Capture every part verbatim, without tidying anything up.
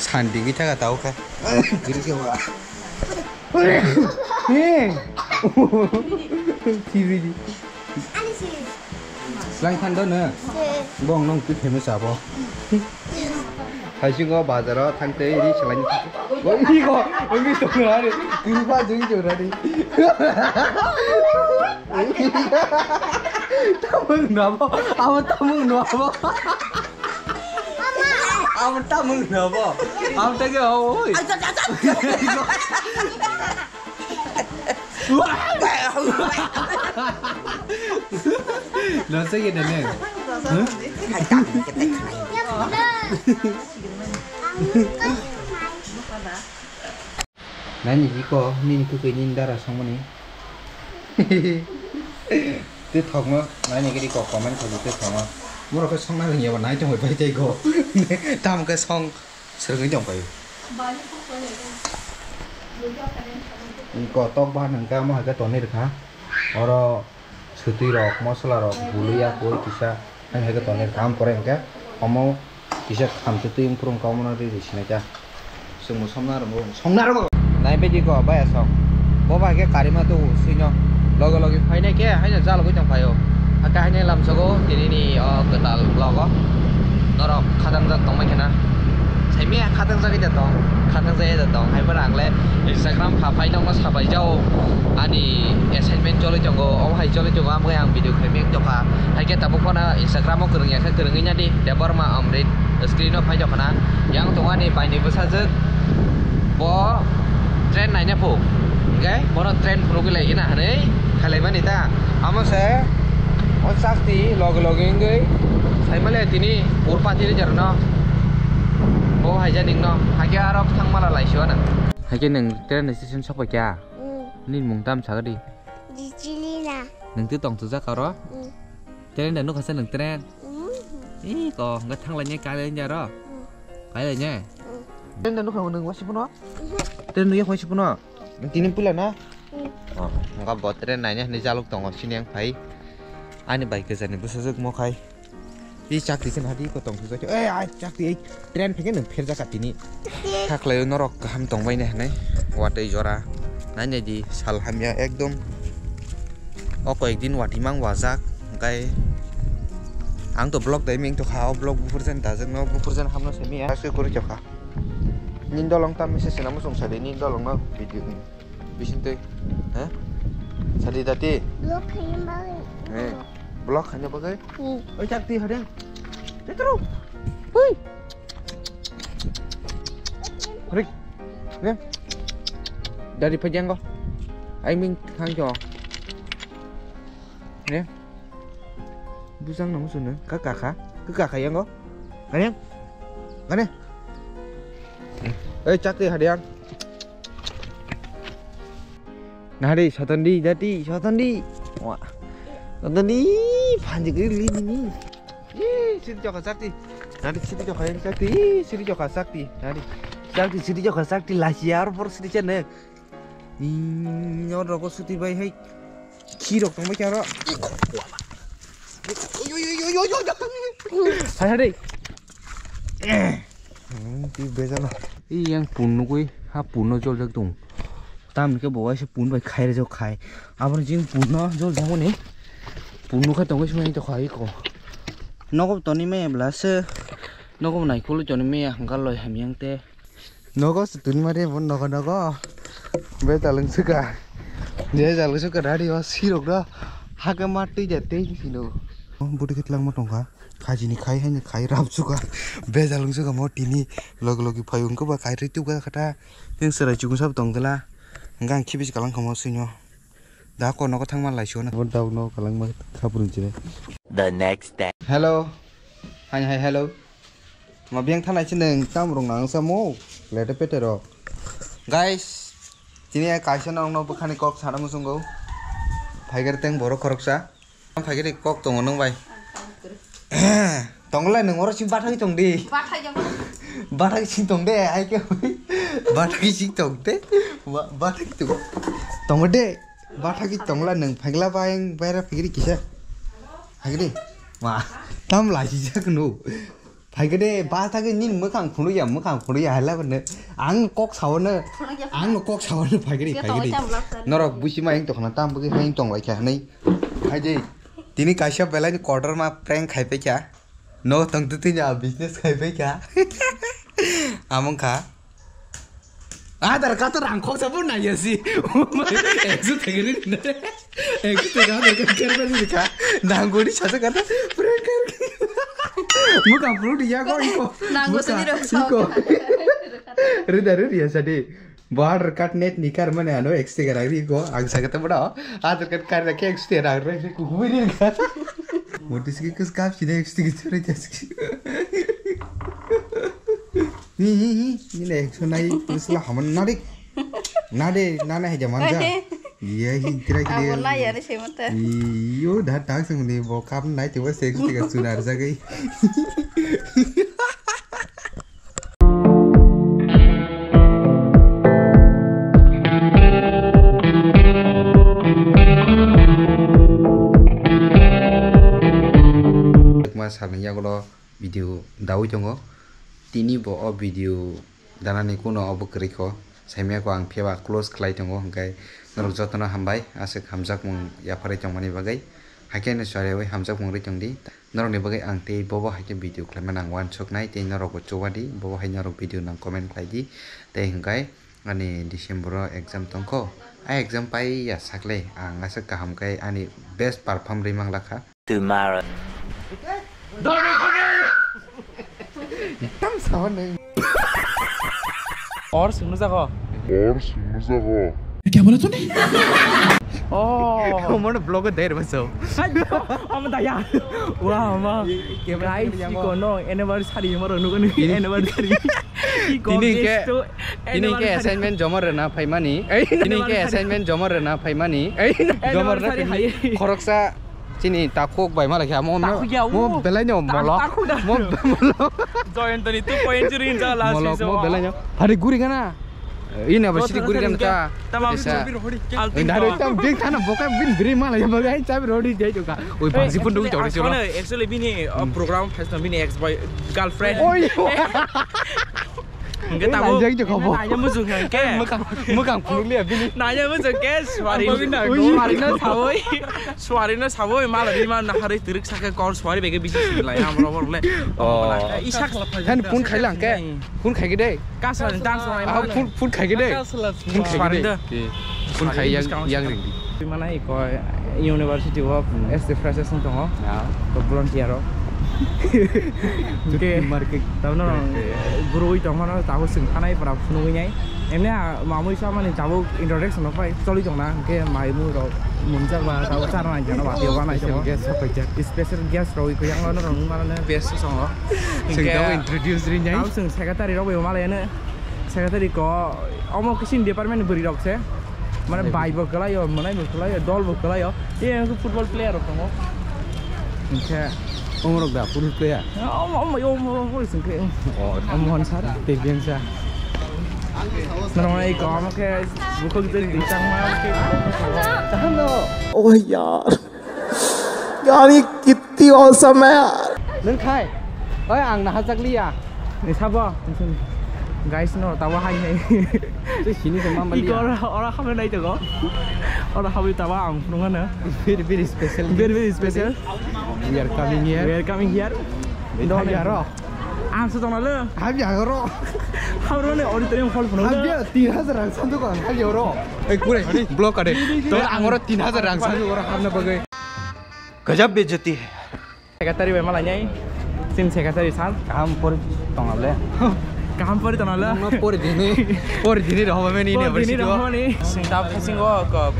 Santi kita ka tau ka. Giri ke wa. He. T V di. Lang than do na. Bong nong tu famous abo. Haisingo bazaro thangtei ri selai. Oi ko, oi to ngare. Kurba jung jung rari. Tamung nabo, abo tamung nabo. Abo tamung nabo. Abo tege oi. Lo se ke dene. Nani iko nini kwkwi nini dara songmani. Tei thokno nani gidi ko comment khaidi tei thokno. Borok khe songna rwngya ba nai tongwi pai tei go. Tamo khe song swrwngwi tong paio. Ko tok ba nang khe amo hai khe tonwi rwkha. Oro swtwi rok, mosola rok, bului ya koi kisa, ang hai khe tonwi rwkha. Am pore hwnkhe omo kisa khamtwi twi wngphuru wngkha, omono ri ri sinai kha. Chwngbo somna rwngo, somna rwngo. Nai bedi ko baya song. Bo bai khe karima tu swino. Logo logi phainai khe haino jalogwi tong phaio. Hakhe haino lamsogo tinini o kwtal vlogo. Norok khatangjak tongmai khena. Saimia khatangjagwi da tong. Khatangjagwi da tong. Hai phano ang le Instagram pha phai nokno sabai jao. Ani assignment choli tongo. Omo hai choli tongo. Amo ang video khaimia tokha. Hai khe tabuk phano Instagram o kwrwngya khe kwrwngwi nadi. Debbarma Amrit screen o phai tokha na. Yang tongo ani baini bwsajwk. Bo train naina phu. Hingke bono train phunugwi lai hina hinwi khailaimani ta. Amo se o chakti loge loge wngwi saimale tini urpati rijak no. Bo haija ningno hake aro thangmala laisio na. Hake nwng train station sokphaikha? Mm. Nini mung tam sagadi? Jicilina. Nwng twi tongthokjak aro? Mm. Train da nukha se nwng train? Mm. Ih, ko, hwnkhe thanglainai kailainai aro? Mm. Kailainai? Mm. Train da nukha nwng wasipuno? Mhm. Train nukya wasipuno? Tini puila na? Mm. Oh, hwnkhe bo train naina hinwi jaluk tongo, sini ang phai. Ani bai kwchani bwsajwk mo khai. Tei chakti khe nadi ko tong thajak. Eh, ai chakti, ei train phai khe nwng pherjak ka tini. Khaklai norok kaham tongbai nai hinwi. Watwi jora. Nai nai di sal hamya ekdom. O koi ek din watwi mang wajak. Hwnkhe ang to vlog dai ming tokha, o vlog buphur jan dajak no, buphur jan hamno simi ya. Aswk kwrwi tokha. Nini dolong tam message swnam muchung sadi, nini dolong no video ni. Bising twi. Ha? Sadi dati. Vlog khaina bagwi. Eh, vlog khaina bagwi? Hmm. Oi, chak twi hadeng. Petro. Hui. Rik. Ne. Dari pejang ko. Ai ming thang jo. Ne. Bujang nang sunu. Ka ka ka. Ka ka ka yang ko. Kanyang. Kane. Eh, chak twi hadeng. Nari, sotondi, dati, sotondi. Wah. Sotondi, panji giri lini ni. Ih, siri joka sakti. Nari, siri joka yang sakti. Ih, siri joka sakti. Nari, sakti, siri joka sakti. Lasi aro por siri chene. Ih, nyor roko suti bai hai. Khi rok tong bai charo. Hai, hai, dei. Hmm, ti bejalo. I yang pun nugui, ha pun no jol jak dung. Tam ke bo waisa pun bai khai rejak khai. Aboni jing pun no jol jak mani. Pun nukha tongwi sumai to khai ko. Nogo toni me bla se. Nogo nai kulu toni me hangkal loi hamyang te. Nogo se tuni mare bo nogo nogo. Be talung suka. Je talung suka dari o sirok do. Hake ma tei ja tei sino. Budi khit langma tongkha. Khajini khai haini khai rap suka. Bejal wng suka mo tini log logi phai wngkhe ba khai rwi tubkha khatha. Tei chwrai chukung sabo tongdwla. Hwnkhe ang khibis kalang kha mo swino. Da ko nogo thangma lai suana. Bo dau no kalangma khabrung chire. The next day. Hello. Hai hai hello. Ma biyang thanai se nwng tam rung nang samo. Lete pete rok. Guys, tini kaisa nong no bwkhani kok sana muchungo. Phaigar teng borok khoroksa. Ang phaikhe de kok tongo nwng bai. Tongla nwng oro sing bathagwi tong di. Bathagwi sing tong de, ai khe. Bathagwi sing tong de. Ba-, bathagwi tong. Tongo de. Bathagwi tongla nwng phaikla bai, baira phaikri kisa. Phaikri. Ma, tam laisijak no. Phaikhe de, ba thagwi nini mwkhang phunukya, mwkhang phunukya hai laibani. Ang kok saono, ang no kok saono phaikhe de, phaikhe de. Norok busi ma eng tongkhna, tam bwkhe eng tonglaikha hinwi. Hai de, tini kaisa belai ni kotor ma prank khai paikha. No tong tu tini a business khai paikha. Among kha. Aadhaar card to rang khoksa bo naiya si. Ekso thegri na. Ekso thegri Aadhaar card kerba ni kha. Nangori sasa kata. Prank kar. Muka fruit ya ko iko. Nango sini rok iko. Rida rida ya sadi. Bo Aadhaar card net ni kar mane ano ekso thegri iko. Ang sakata bada. Aadhaar card kar ke ekso thegri ri ku hu ri ka. Motis ki kus kap sini ekso thegri chori jaski. Hi, hi, hi, nini ekso nai, pura sila haman narik. Nade, nana hai jaman ja. Iya, hi, kira kira. Abo nai ya ni semata. Iyo, da tak sung ni bo kap nai tiwa sek tiga sunar jagai. Ma salni yagulo video dawi tongo. Tini bo o video danani kuno obo kwrwi kho. Saimaya kho ang phiya ba close khlai tongo, hwnkhe Norok jotono hambai, aswk hamjakmung yapharwi tongmani bagwi. Haikhe no chwraui hamjakmung rwi tongdi. Norokni bagwi ang tei bobo haikhe video khlaimani ang uansuknai, tei norokbo chubadi, bobo hai norok video nang comment khlaidi. Tei hwnkhe ani December o exam tongkho. A exam paiya sakle, ang aswk kaham khe ani best perform rwi manglakha. Tomorrow. Tam sawan nai. Or sungnu jago. Or sungnu jago. Kya bola tune? Oh. Kamu mana vlog der baso. Ama daya. Wah, ama. Guys, iko no anniversary maro nugo ni anniversary. Iko tini ke, tini ke assignment joma rwna phaimani. Tini ke assignment joma rwna phaimani. Joma rwna phaimani. Khoroksa Chini takhuk bai malakhe amo. Takhuk ya, mo belai no molok. Takhuk da. Mo molok. Joyantani two point zero in jala. Molok mo belai no. Hari guri gana. Ini apa sih guri gana ta? Tamam. Dari tam big thana boka bin biri malakhe bagai chab rodi jai joka. Oi bangsi pun dong chori choro. Actually bini program fest bini ex boy girlfriend. Oi. Hingke tabo naijak jok hobo. Naijak muchung hingke. Mokang, mokang phunukliya bini. Naijak muchung ke suari. Suari no sawi. Suari no sawi mala di ma naharwi twrwk sake kor suari bege bisi sinlai amro borle. Oh. Isak. Hen phun khailang ke. Phun khaike de. Kasla ni dance nai. Ah, phun, phun khaike de. Phun khaike de. Phun khai yang, yang ring. Twi mana iko University of S T Freshers wng tongo. To volunteer rok. Hingke market. Tabno gurui tongmano tabuk chwng thanai pora phunugui nai. Emni mamui samani tabuk introduction rok pai choli tongna hingke mai mui rok mumjak ba tabuk charna jana ba tio ba nai tongo. Special guest rok iko yang lono rok nung mano best songo. Chwng tabuk introduce ri nai. Tabuk chwng secretary rok bai malai ano. Secretary ko omo kisin department ni bwrwi rok se. Mane bai bo kwlaio, mwnai bo kwlaio, dol bo kwlaio. Tei ang football player rok tongo. Hingke omorok da football player? Omo, omo, omo, omo, singke. Oh, omo hon sar. Tei biyang sa. Norok nai ko omo ke bukhuk jeng di tang ma ke. Tahan do. Oh yaar. Yaar ye kitni awesome hai yaar. Nung khai. Oi ang nahajakliya. Ni sabo, guys no, tabo hai hai. Tei sini se mama liya. Iko ora, ora khamle nai tongo. Ora khamle tabo ang phunukmano. Very, very special. Very, very special. We are coming here. We are coming here. Don't yaro. Ang se tongna le. Habi agaro. Habro ne auditorium hall phunuk. Habi tin hajar rang sandu ko ang habi oro. Ei kure, block ade. To ang oro tin hajar rang sandu oro hamna bagwi. Gajab bejati hai. Secretary bai malai nai. Sin secretary sir. Kaham pori tongale. Kaham pori tongale. Nangno pori dini. Pori dini rohobani ni university o. Sing tab sing o ko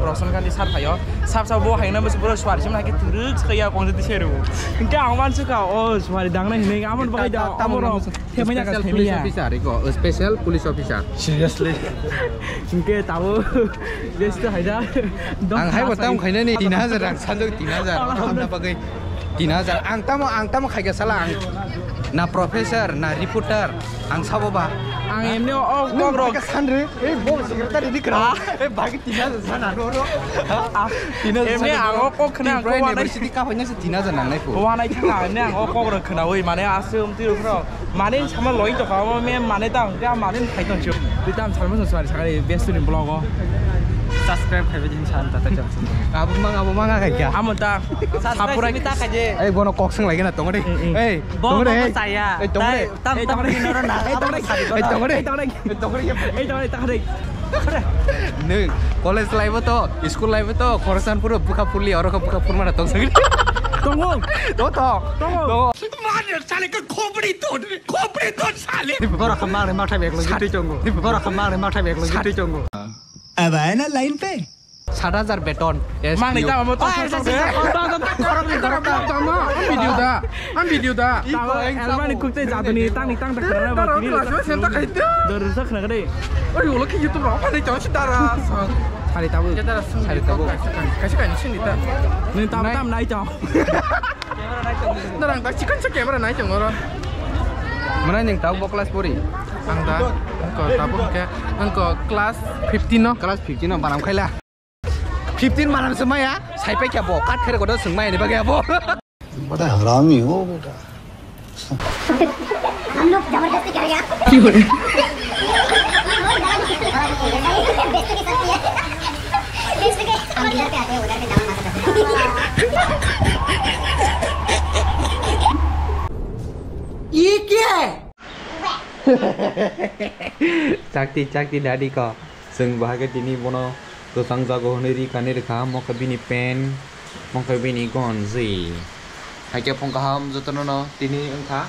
Roson Kandi sir phaio. Sab sab bo haina bus bro swar sim lagi turuk khaya kong di seru. Hingke ang man suka o swar dang nai hinai amon bagai da amoro. Themai na special police officer iko, special police officer. Seriously. Hingke tabo best haida. Ang hai bo tam khainani tin hajar rang sanjak tin hajar. Hamna bagwi tin hajar. Ang tamo, ang tamo khaiga sala ang. Na professor, na reporter, ang sabo ba. Ang emni o kok rok. Sanre, ei bo secretary ni kra. Ei bagi tin hajar sana ro ro. Tin hajar. Emni ang o kok khna ko wanai. University ka hoina se tin hajar nangnai ko. Wanai khna emni ang o kok rok khna oi mane asum tiro kro. Mane sama loi to ka mo me mane ta hwnkhe a mane phai tong chuk. Twi tam salmo song swari sakari best ni vlog o. Subscribe khaibai din san ta ta cham. Abo mang abo mang kha kya. Amo ta. Subscribe sapura ta kha je. Ei bono kok sing lagi na tong de. Ei tong de. Ei tong de. Tam tam ni noro na. Ei tong de. Ei tong de. Ei tong de. Ei tong de. Ei tong de. Nwng college life o to, school life o to, khoroksan phuru bwkha phurli, oro khe bwkha phurmana tong sagri. Tongo. To to. Tongo. Tongo. Mother, sale ka khopri ton, khopri ton sale. Bora khamar ma thai bek lo gitwi tongo. Bora khamar ma thai bek lo gitwi tongo. Ab aaya na line pe? Sat hajar beton. Mang ni tamo to. Khorok ni khorok tamo. Video da. Ang video da. Tamo elmani kukte jaduni tang ni tang tak khana ba tini. Dor sa khana kade. Oi ulo ki YouTube rok ani tong si dara. Sari tabu. Sari tabu. Kasi kan sini ta. Ni tam tam nai tong. Narang tak chikan sa camera nai tong oro. Mana ning tau bo class pori. Ang da. Ko tabu ke. Ang ko class fifteen no. Class fifteen no baram khaila. Fifteen manam se maya, sai pai kya bo, kat khere kodo sung maya ni bagwi abo. बड़ा हरामी हो बेटा। हम लोग जबरदस्ती करेगा। क्यों रे? बेइज्जती की सकती है। हम इधर पे आते हैं, उधर पे जामा मासा करते हैं। ये क्या है? Chakti, chakti dadi ko. Chwng bahai khe tini bono kwchang jago hwnwi ri kani rwkha, mokhe bini pen, mokhe bini gonji. Haikhe phung kaham jotono no tini wngkha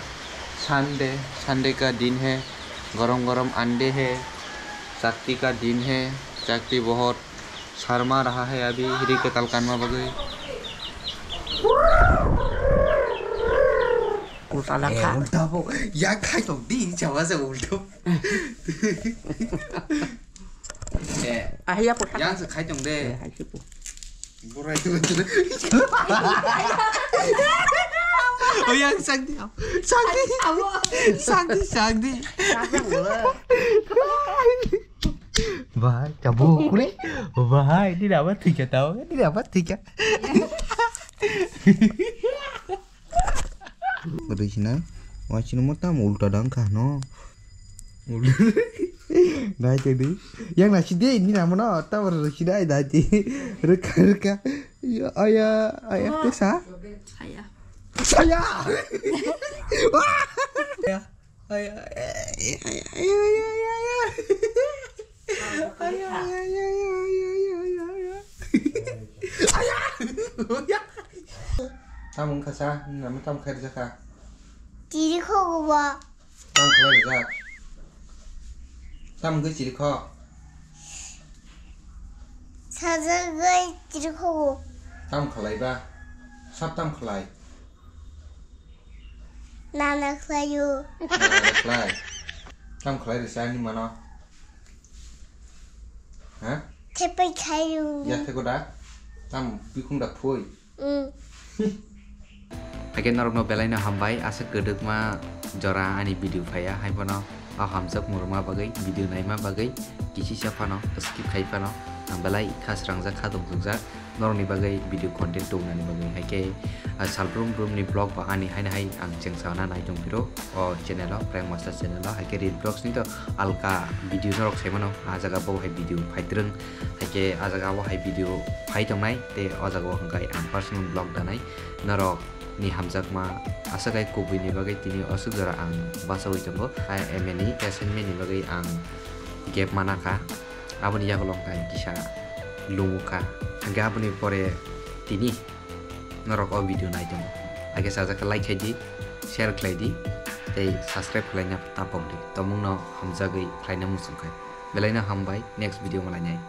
Sunday, Sunday ka din hai, garam garam ande hai, chakti ka din hai, chakti bahut sarma raha hai abhi, ri kwtal kanma bagwi. Ulta da kha. Ulta bo, ya khai tong di, chawa se ulta. Eh, ah, ya, po, yang se khai tong de. Eh, hai se po. Borai tu tu. Oh, yang sakti. Sakti. Sakti, sakti. Bahai, kabu kule. Bahai, di dapat tiga tahun, di dapat tiga. Rwchina, waisino mo tamo ulta dang kha no. Dai te di. Yang nasi de ini nama no, tamo rwchina dai te. Rwkha, rwkha. Ya, aya, aya, te sa? Aya. Saya. Wah. Ya. Ay, ay, ay. Tamo wngkha sa, nini nama tamo khairjak kha? Chiri khogo ba. Tamo khlai rijak? Tamo wngwi chiri kho? Sajagwi chiri khogo. Tamo khlai ba? Sab tamo khlai? Nana khlaio. Nana khlai. Tam khlai risa ani mano. Ha? Thepai khlaio. Ya theko da? Tam bikung da phui. Mm. Haikhe norokno belaino hambai, aswk kwdwkma jora ani video phaiya, haiphano o hamjak muruma bagwi, video naima bagwi, kisisa phano, skip khai phano, ang belai kha srangjak, kha dongdongjak. Norokni bagwi video content tubunani bagwi hai khe, ah, salbrum brumni vlog ba ani haino hai ang chengsa na nai tong phiro o channel o, Prank Master channel o, hai khe Real Vlogs ni to alka video norok sai mano, ah jaga bo hai video phai twrwng, hai khe ah jaga o hai video phai tongnai, tei o jaga o hwnkhe ang personal vlog danai norok ni hamjakma aswk hai kubui ni bagwi tini aswk jora ang bachaui tongo, ah, M A ni assignment ni bagwi ang gap mana kha. Aboni yagulo hwnkhe kisa lumo kha. Hwnkhe aboni pore tini norok o video nai tongo. Hakhe sajak khe like khai di, share khlai di, tei subscribe khlaina tapok di. Tomungno hamjagwi khlaina muchung khai. Belaino hambai, next video malainai.